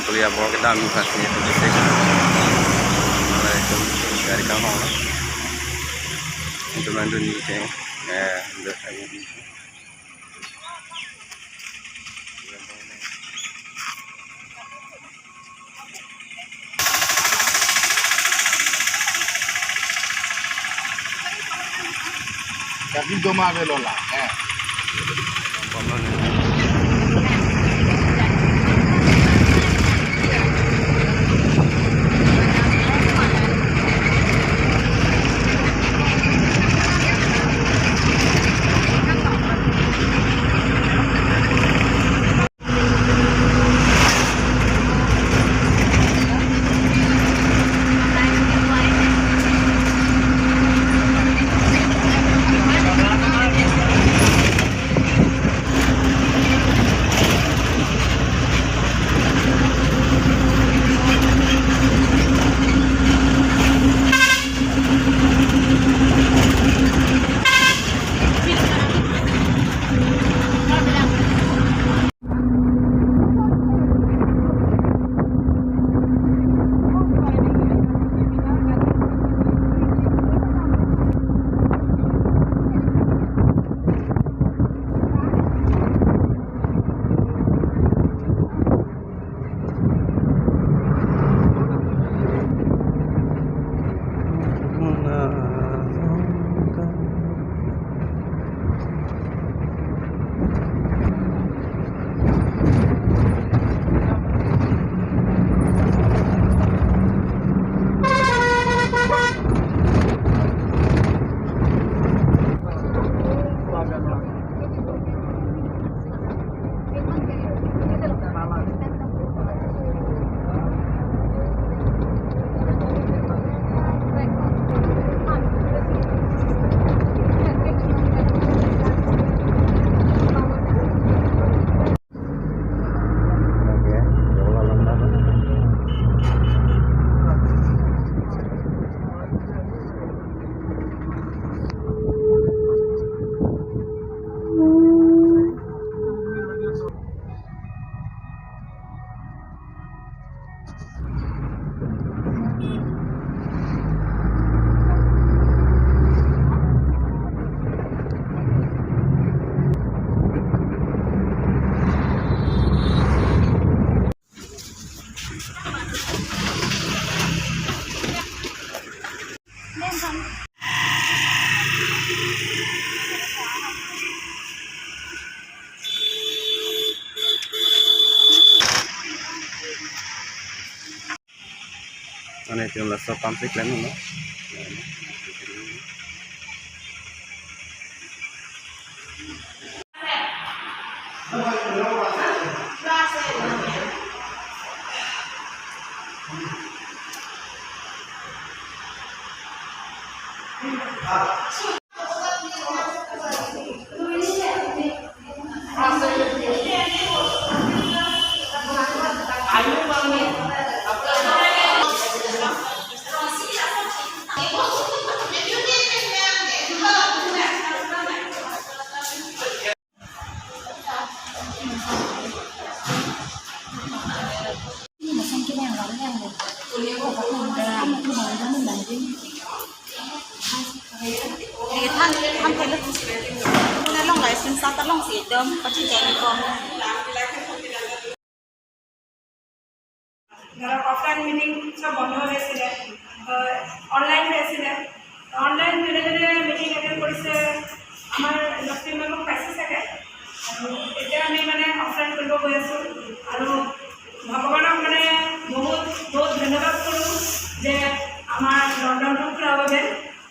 Kaliabor kita আমি দিছে গাড়ীখন ইনষ্ট্ৰুমেণ্টটো নিছে। Tapi doma velola. Eh. মানে চব কাম শিকলে ন। ধৰক অফলাইন মিটিং চব বন্ধ হৈ আছিলে, অনলাইন হৈ আছিলে। অনলাইন যোনে যোনে মিটিং এটেণ্ড কৰিছে, আমাৰ লক্ষ্মী মেমক পাইছে চাগে। আৰু এতিয়া আমি মানে অফলাইন কৰিব গৈ আছোঁ আৰু ভগৱানক মানে বহুত বহুত ধন্যবাদ কৰোঁ যে আমাৰ লকডাউনটো খোলাৰ বাবে,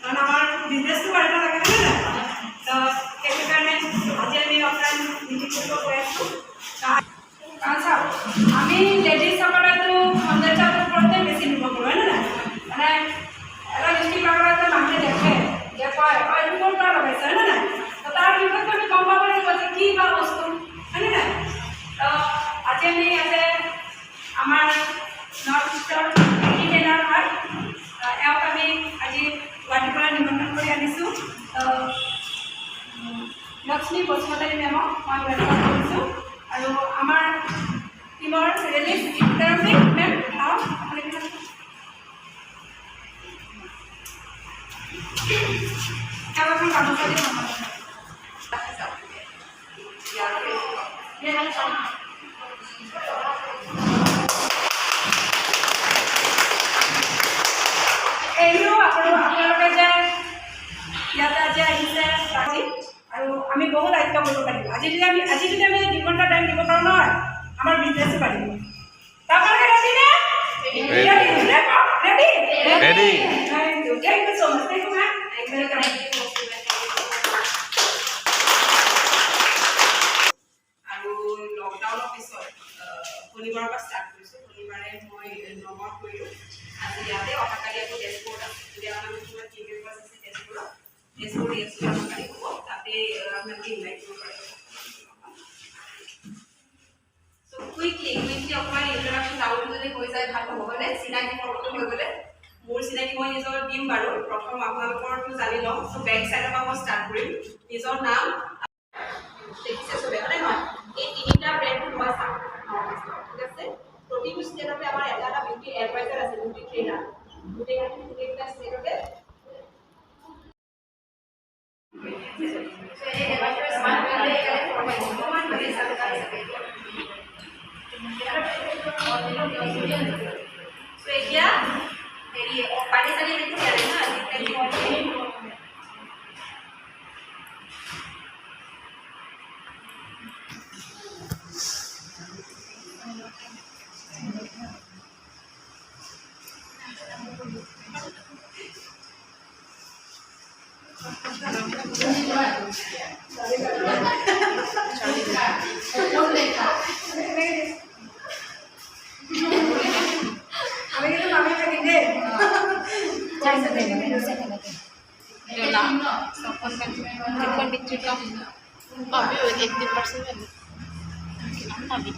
কাৰণ আমাৰ বিজনেছটো বাঢ়িব লাগে, হয় নাই? তো সেইটো কাৰণে আজি আমি অফলাইন মিটিং কৰিব গৈ আছোঁ। কাৰণ চাওক, আমি লেডিজসকলেতো সৌন্দৰ্যৰ ওপৰতে বেছি নিৰ্ভৰ কৰোঁ, হয় নে নাই? মানে এটা লিপষ্টিক লগালে মানুহে দেখে যে কয়, "অ, এইটো ক'ৰ পৰা লগাইছে?" হয় নে নাই? তো তাৰ বিষয়টো আমি গম পাব লাগিব যে কি বা বস্তু, হয়নে নাই? তো আজি আমি ইয়াতে আমাৰ নৰ্থ ইষ্টৰ ৰিটেইলাৰ হয়, এওঁক আমি আজি গুৱাহাটীৰ পৰা নিমন্ত্ৰণ কৰি আনিছোঁ। তো লক্ষ্মী বসুমতাৰী মেমক মই welcome কৰিছোঁ আৰু আমাৰ টীমৰ ৰিলিফ বিতৰণ এইও আপোনালোকে যে ইয়াতে আজি আহিছে আজি আৰু আমি বহুত দায়িত্ব কৰিব পাৰিম। আজি যদি আমি 2 ঘণ্টা টাইম দিব পাৰোঁ নহয়, আমাৰ বিজনেছো বাঢ়িব। আপোনালোকে ৰেডি নে? Ready? Ready? Ready. Thank you, thank you so much. Thank you, ma'am. Welcome. আৰু লকডাউনৰ পিছত শনিবাৰৰ পৰা ষ্টাৰ্ট কৰিছোঁ। শনিবাৰে মই নগাঁৱত কৰিলোঁ, আজি ইয়াতে, অহাকালি আকৌ তেজপুৰত আছে। যদি আপোনালোক কোনোবা টিম মেম্বাৰ্ছ আছে তেজপুৰত, তেজপুৰ এছ অহাকালি হ'ব, তাতে আপোনালোকে ইনভাইট কৰিব পাৰিব। চ' কুইকলি কুইকলি অকণমান ইণ্ট্ৰডাকশ্যন ডাউনটো যদি হৈ যায় ভাল হ'ব, হয়নে? চিনাকি পৰ্বটো হৈ গ'লে মোৰ চিনাকি মই নিজৰ দিম বাৰু। প্ৰথম আপোনালোকৰটো জানি লওঁ। চ' বেক চাইডৰ পৰা মই ষ্টাৰ্ট কৰিম। নিজৰ নাম দেখিছে চবে, হয়নে নহয়? এই তিনিটা ব্ৰেণ্ডটো মই চাম নৰ্থ ইষ্টৰ, ঠিক আছে? প্ৰতিটো ষ্টেটতে আমাৰ এটা এটা বিউটি এডভাইজাৰ আছে, বিউটি ট্ৰেইনাৰ, গোটেইকেইটা ষ্টেটতে। So, এই অকণমান ভাবি চাব। চ' এতিয়া হেৰি পানী চানী একো দিয়া নাই ন আজিকালি? আমি কিন্তু মামী থাকিম দেই। 80%। পাবি।